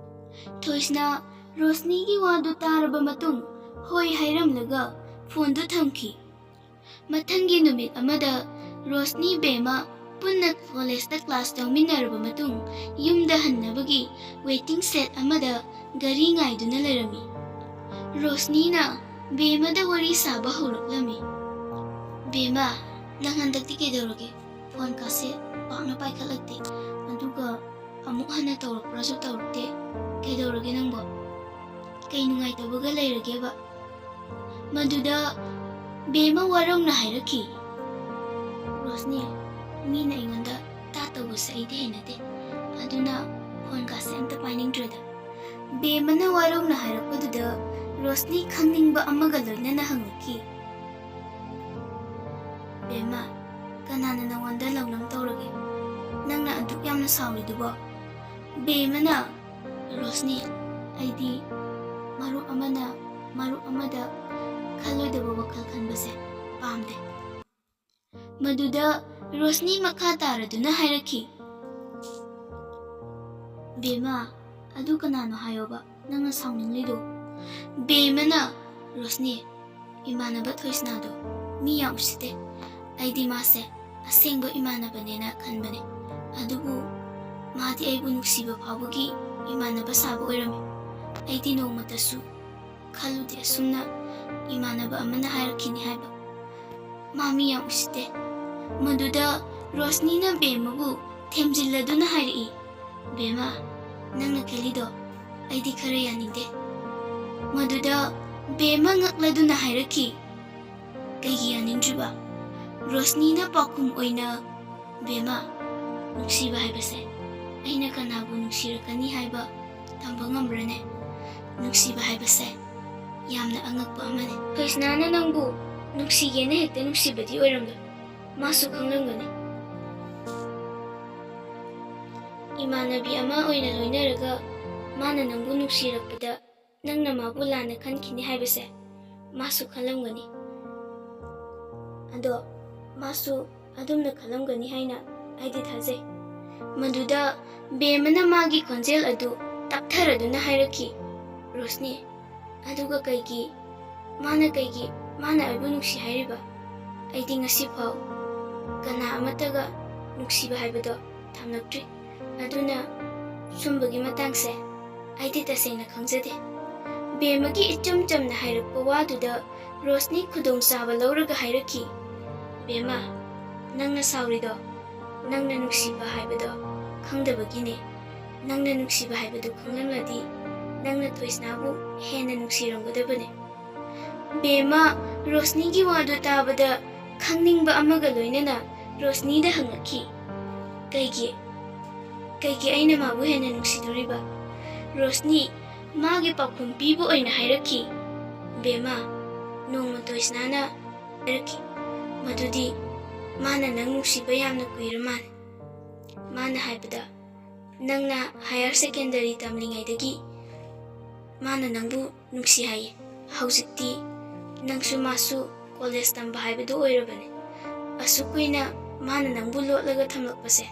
ꯊꯣꯏꯁꯅꯥ ꯔꯣꯁꯅꯤꯒꯤ ꯋꯥꯗꯨ ꯇꯥꯔꯕ ꯃꯇꯨꯡ ꯍꯣꯏ ꯍꯥꯏꯔꯝꯂꯒ ꯐꯣꯟꯗꯨ ꯊꯝꯈꯤ꯫ ꯃꯊꯪꯒꯤ ꯅꯨꯃꯤꯠ ꯑꯃꯗ ꯔꯣꯁꯅꯤ ꯕꯦꯝꯃ ꯄꯨꯟꯅ ꯀꯣꯂꯦꯖꯇ ꯀ꯭ꯂꯥꯁ ꯌꯥꯎꯃꯤꯟꯅꯔꯕ ꯃꯇꯨꯡ ꯌꯨꯝꯗ ꯍꯟꯅꯕꯒꯤ ꯋꯦꯇꯤꯡ ꯁꯦꯠ ꯑꯃꯗ ꯒꯥꯔꯤ ꯉꯥꯏꯗꯨꯅ ꯂꯩꯔꯝꯃꯤ꯫ ꯔꯣꯁꯅꯤꯅ ꯕꯦꯝꯃꯗ ꯋꯥꯔꯤ ꯁꯥꯕ ꯍꯧꯔꯛꯂꯝꯃꯤ꯫ "ꯕꯦꯝꯃ, ꯅꯪ ꯍꯟꯗꯛꯇꯤ ꯀꯩꯗꯧꯔꯒꯦ? ꯐꯣꯟ ꯀꯥꯁꯦ ꯄꯥꯛꯅ ꯄꯥꯏꯈꯠꯂꯛꯇꯦ꯫ ꯑꯗꯨꯒ ꯑꯃꯨꯛ ꯍꯟꯅ ꯇꯧꯔꯛꯄ꯭ꯔꯥꯁꯨ ꯇꯧꯔꯛꯇꯦ꯫ ꯀꯩꯗꯧꯔꯒꯦ ꯅꯪꯕꯣ? ꯀꯩ ꯅꯨꯡꯉꯥꯏꯇꯕꯒ ꯂꯩꯔꯒꯦꯕ?" ꯃꯗꯨꯗ ꯕꯦꯝꯃ ꯋꯥꯔꯧꯅ ꯍꯥꯏꯔꯛꯈꯤ, "ꯔꯣꯁꯅꯤ, ꯃꯤꯅ ꯑꯩꯉꯣꯟꯗ ꯇꯥ ꯇꯧꯕꯁꯦ ꯑꯩꯗꯤ ꯍꯩꯅꯗꯦ꯫ ꯑꯗꯨꯅ ꯐꯣꯟ ꯀꯥꯁꯦ ꯑꯝꯇ ꯄꯥꯏꯅꯤꯡꯗ꯭ꯔꯦꯗ꯫" ꯕꯦꯝꯃꯅ ꯋꯥꯔꯧꯅ ꯍꯥꯏꯔꯛꯄꯗꯨꯗ ꯔꯣꯁꯅꯤ ꯈꯪꯅꯤꯡꯕ ꯑꯃꯒ ꯂꯣꯏꯅꯅ ꯍꯪꯂꯛꯈꯤ, "ꯕꯦꯝꯃ, ꯀꯅꯥꯅ ꯅꯉꯣꯟꯗ ꯂꯧꯅꯝ ꯇꯧꯔꯒꯦ? ꯅꯪꯅ ꯑꯗꯨꯛ ꯌꯥꯝꯅ ꯁꯥꯎꯔꯤꯗꯨꯕꯣ?" ꯕꯦꯝꯃꯅ, "ꯔꯣꯁꯅꯤ, ꯑꯩꯗꯤ ꯃꯔꯨꯞ ꯑꯃꯅ ꯃꯔꯨꯞ ꯑꯃꯗ ꯈꯜꯂꯣꯏꯗꯕ ꯋꯥꯈꯜ ꯈꯟꯕꯁꯦ ꯄꯥꯝꯗꯦ꯫" ꯃꯗꯨꯗ ꯔꯣꯁꯅꯤ ꯃꯈꯥ ꯇꯥꯔꯗꯨꯅ ꯍꯥꯏꯔꯛꯈꯤ, "ꯕꯦꯝꯃ, ꯑꯗꯨ ꯀꯅꯥꯅꯣ ꯍꯥꯏꯌꯣꯕ ꯅꯪꯅ ꯁꯥꯎꯅꯤꯡꯂꯤꯗꯣ?" ꯕꯦꯝꯃꯅ, "ꯔꯣꯁꯅꯤ, ꯏꯃꯥꯟꯅꯕ ꯊꯣꯏꯁꯅꯥꯗꯣ ꯃꯤ ꯌꯥꯝ ꯎꯁꯤꯠꯇꯦ꯫ ꯑꯩꯗꯤ ꯃꯥꯁꯦ ꯑꯁꯦꯡꯕ ꯏꯃꯥꯟꯅꯕꯅꯦꯅ ꯈꯟꯕꯅꯦ꯫ ꯑꯗꯨꯕꯨ ꯃꯥꯗꯤ ꯇꯤ ꯑꯩꯕꯨ ꯅꯨꯡꯁꯤꯕ ꯐꯥꯎꯕꯒꯤ ꯏꯃꯥꯟꯅꯕ ꯁꯥꯕ ꯑꯣꯏꯔꯝꯃꯤ꯫ ꯑꯩꯗꯤ ꯅꯣꯡꯃꯇꯁꯨ ꯈꯜꯂꯨꯗꯦ ꯑꯁꯨꯝꯅ ꯏꯃꯥꯟꯅꯕ ꯑꯃꯅ ꯍꯥꯏꯔꯛꯈꯤꯅꯤ ꯍꯥꯏꯕ꯫ ꯃꯥ ꯃꯤ ꯌꯥꯝ ꯎꯁꯤꯠꯇꯦ꯫ ꯃꯗꯨꯗ ꯔꯣꯁꯅꯤꯅ ꯕꯦꯝꯃꯕꯨ ꯊꯦꯝꯖꯤꯜꯂꯗꯨꯅ ꯍꯥꯏꯔꯛꯏ, "ꯕꯦꯝꯃ, ꯅꯪꯅ ꯈꯜꯂꯤꯗꯣ ꯑꯩꯗꯤ ꯈꯔ ꯌꯥꯅꯤꯡꯗꯦ꯫" ꯃꯗꯨꯗ ꯕꯦꯝꯃ ꯉꯛꯂꯗꯨꯅ ꯍꯥꯏꯔꯛꯈꯤ, "ꯀꯩꯒꯤ ꯌꯥꯅꯤꯡꯗ꯭ꯔꯤꯕ?" ꯔꯣꯁꯅꯤꯅ ꯄꯥꯎꯈꯨꯝ ꯑꯣꯏꯅ, "ꯕꯦꯝꯃ, ꯅꯨꯡꯁꯤꯕ ꯍꯥꯏꯕꯁꯦ ꯑꯩꯅ ꯀꯅꯥꯕꯨ ꯅꯨꯡꯁꯤꯔꯛꯀꯅꯤ ꯍꯥꯏꯕ ꯇꯝꯕ ꯉꯝꯕ꯭ꯔꯅꯦ? ꯅꯨꯡꯁꯤꯕ ꯍꯥꯏꯕꯁꯦ ꯌꯥꯝꯅ ꯑꯉꯛꯄ ꯑꯃꯅꯤ꯫ ꯊꯣꯏꯁꯅꯥꯅ ꯅꯪꯕꯨ ꯅꯨꯡꯁꯤꯒꯦꯅ ꯍꯦꯛꯇ ꯅꯨꯡꯁꯤꯕꯗꯤ ꯑꯣꯏꯔꯝꯂꯣꯏ꯫ ꯃꯥꯁꯨ ꯈꯪꯂꯝꯒꯅꯤ꯫ ꯏꯃꯥꯟꯅꯕꯤ ꯑꯃ ꯑꯣꯏꯅ ꯂꯣꯏꯅꯔꯒ ꯃꯥꯅ ꯅꯪꯕꯨ ꯅꯨꯡꯁꯤꯔꯛꯄꯗ ꯅꯪꯅ ꯃꯥꯕꯨ ꯂꯥꯟꯅ ꯈꯟꯈꯤꯅꯤ ꯍꯥꯏꯕꯁꯦ ꯃꯥꯁꯨ ꯈꯜꯂꯝꯒꯅꯤ꯫ ꯑꯗꯣ ꯃꯥꯁꯨ ꯑꯗꯨꯝꯅ ꯈꯜꯂꯝꯒꯅꯤ ꯍꯥꯏꯅ ꯑꯩꯗꯤ ꯊꯥꯖꯩ꯫" ꯃꯗꯨꯗ ꯕꯦꯝꯃꯅ ꯃꯥꯒꯤ ꯈꯣꯟꯖꯦꯜ ꯑꯗꯨ ꯇꯞꯊꯔꯗꯨꯅ ꯍꯥꯏꯔꯛꯈꯤ, "ꯔꯣꯁꯅꯤ, ꯑꯗꯨꯒ ꯀꯩꯒꯤ, ꯃꯥꯅ ꯀꯩꯒꯤ, ꯃꯥꯅ ꯑꯩꯕꯨ ꯅꯨꯡꯁꯤ ꯍꯥꯏꯔꯤꯕ? ꯑꯩꯗꯤ ꯉꯁꯤꯐꯥꯎ ꯀꯅꯥ ꯑꯃꯠꯇꯒ ꯅꯨꯡꯁꯤꯕ ꯍꯥꯏꯕꯗꯣ ꯊꯝꯂꯛꯇ꯭ꯔꯤ꯫ ꯑꯗꯨꯅ ꯁꯨꯝꯕꯒꯤ ꯃꯇꯥꯡꯁꯦ ꯑꯩꯗꯤ ꯇꯁꯦꯡꯅ ꯈꯪꯖꯗꯦ꯫" ꯕꯦꯝꯃꯒꯤ ꯏꯆꯝ ꯆꯝꯅ ꯍꯥꯏꯔꯛꯄ ꯋꯥꯗꯨꯗ ꯔꯣꯁꯅꯤ ꯈꯨꯗꯣꯡꯆꯥꯕ ꯂꯧꯔꯒ ꯍꯥꯏꯔꯛꯈꯤ, "ꯕꯦꯝꯃ, ꯅꯪꯅ ꯁꯥꯎꯔꯤꯗꯣ ꯅꯪꯅ ꯅꯨꯡꯁꯤꯕ ꯍꯥꯏꯕꯗꯣ ꯈꯪꯗꯕꯒꯤꯅꯦ꯫ ꯅꯪꯅ ꯅꯨꯡꯁꯤꯕ ꯍꯥꯏꯕꯗꯨ ꯈꯪꯂꯝꯂꯗꯤ ꯅꯪꯅ ꯊꯣꯏꯁꯅꯥꯕꯨ ꯍꯦꯟꯅ ꯅꯨꯡꯁꯤꯔꯝꯒꯗꯕꯅꯦ꯫" ꯕꯦꯝꯃ ꯔꯣꯁꯅꯤꯒꯤ ꯋꯥꯗꯨ ꯇꯥꯕꯗ ꯈꯪꯅꯤꯡꯕ ꯑꯃꯒ ꯂꯣꯏꯅꯅ ꯔꯣꯁꯅꯤꯗ ꯍꯪꯂꯛꯈꯤ, "ꯀꯩꯒꯤ? ꯀꯩꯒꯤ ꯑꯩꯅ ꯃꯥꯕꯨ ꯍꯦꯟꯅ ꯅꯨꯡꯁꯤꯗꯣꯔꯤꯕ?" ꯔꯣꯁꯅꯤ ꯃꯥꯒꯤ ꯄꯥꯎꯈꯨꯝ ꯄꯤꯕ ꯑꯣꯏꯅ ꯍꯥꯏꯔꯛꯈꯤ, "ꯕꯦꯝꯃ, ꯅꯣꯡꯃ ꯊꯣꯏꯁꯅꯥꯅ ꯍꯥꯏꯔꯛꯈꯤ ꯃꯗꯨꯗꯤ ꯃꯥꯅ ꯅꯪ ꯅꯨꯡꯁꯤꯕ ꯌꯥꯝꯅ ꯀꯨꯏꯔ ꯃꯥꯜꯂꯦ꯫ ꯃꯥꯅ ꯍꯥꯏꯕꯗ ꯅꯪꯅ ꯍꯥꯌꯔ ꯁꯦꯀꯦꯟꯗꯔꯤ ꯇꯝꯂꯤꯉꯩꯗꯒꯤ ꯃꯥꯅ ꯅꯪꯕꯨ ꯅꯨꯡꯁꯤ ꯍꯥꯏꯌꯦ꯫ ꯍꯧꯖꯤꯛꯇꯤ ꯅꯪꯁꯨ ꯃꯥꯁꯨ ꯀꯣꯂꯦꯖ ꯇꯝꯕ ꯍꯥꯏꯕꯗꯨ ꯑꯣꯏꯔꯕꯅꯤ꯫ ꯑꯁꯨꯛ ꯀꯨꯏꯅ ꯃꯥꯅ ꯅꯪꯕꯨ ꯂꯣꯠꯂꯒ ꯊꯝꯂꯛꯄꯁꯦ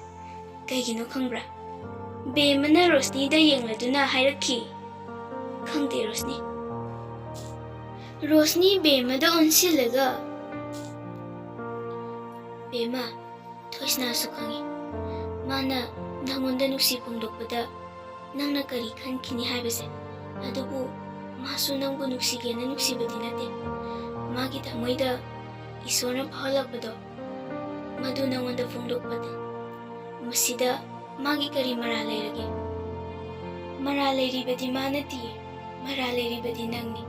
ꯀꯩꯒꯤꯅꯣ ꯈꯪꯕ꯭ꯔꯥ?" ꯕꯦꯝꯃꯅ ꯔꯣꯁꯅꯤꯗ ꯌꯦꯡꯂꯗꯨꯅ ꯍꯥꯏꯔꯛꯈꯤ, "ꯈꯪꯗꯦ ꯔꯣꯁꯅꯤ꯫" ꯔꯣꯁꯅꯤ ꯕꯦꯝꯃꯗ ꯑꯣꯟꯁꯤꯜꯂꯒ, "ꯕꯦꯝꯃ, ꯊꯣꯏꯁꯅꯥꯁꯨ ꯈꯪꯉꯤ꯫ ꯃꯥꯅ ꯅꯪꯉꯣꯟꯗ ꯅꯨꯡꯁꯤ ꯐꯣꯡꯗꯣꯛꯄꯗ ꯅꯪꯅ ꯀꯔꯤ ꯈꯟꯈꯤꯅꯤ ꯍꯥꯏꯕꯁꯦ꯫ ꯑꯗꯨꯕꯨ ꯃꯥꯁꯨ ꯅꯪꯕꯨ ꯅꯨꯡꯁꯤꯒꯦꯅ ꯅꯨꯡꯁꯤꯕꯗꯤ ꯅꯠꯇꯦ꯫ ꯃꯥꯒꯤ ꯊꯃꯣꯏꯗ ꯏꯁꯣꯔꯅ ꯐꯥꯎꯍꯜꯂꯛꯄꯗꯣ, ꯃꯗꯨ ꯅꯪꯉꯣꯟꯗ ꯐꯣꯡꯗꯣꯛꯄꯅꯤ꯫ ꯃꯁꯤꯗ ꯃꯥꯒꯤ ꯀꯔꯤ ꯃꯔꯥꯜ ꯂꯩꯔꯒꯦ? ꯃꯔꯥꯜ ꯂꯩꯔꯤꯕꯗꯤ ꯃꯥ ꯅꯠꯇꯤꯌꯦ꯫ ꯃꯔꯥꯜ ꯂꯩꯔꯤꯕꯗꯤ ꯅꯪꯅꯤ꯫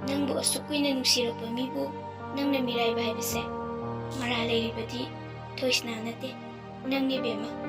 ꯅꯪꯕꯨ ꯑꯁꯨꯛ ꯀꯨꯏꯅ ꯅꯨꯡꯁꯤꯔꯛꯄ ꯃꯤꯕꯨ ꯅꯪꯅ ꯃꯤꯔꯥꯏꯕ ꯍꯥꯏꯕꯁꯦ ꯃꯔꯥꯜ ꯂꯩꯔꯤꯕꯗꯤ ꯊꯣꯏꯁꯅꯥ ꯅꯠꯇꯦ, ꯅꯪꯅꯤ ꯕꯦꯝꯃ꯫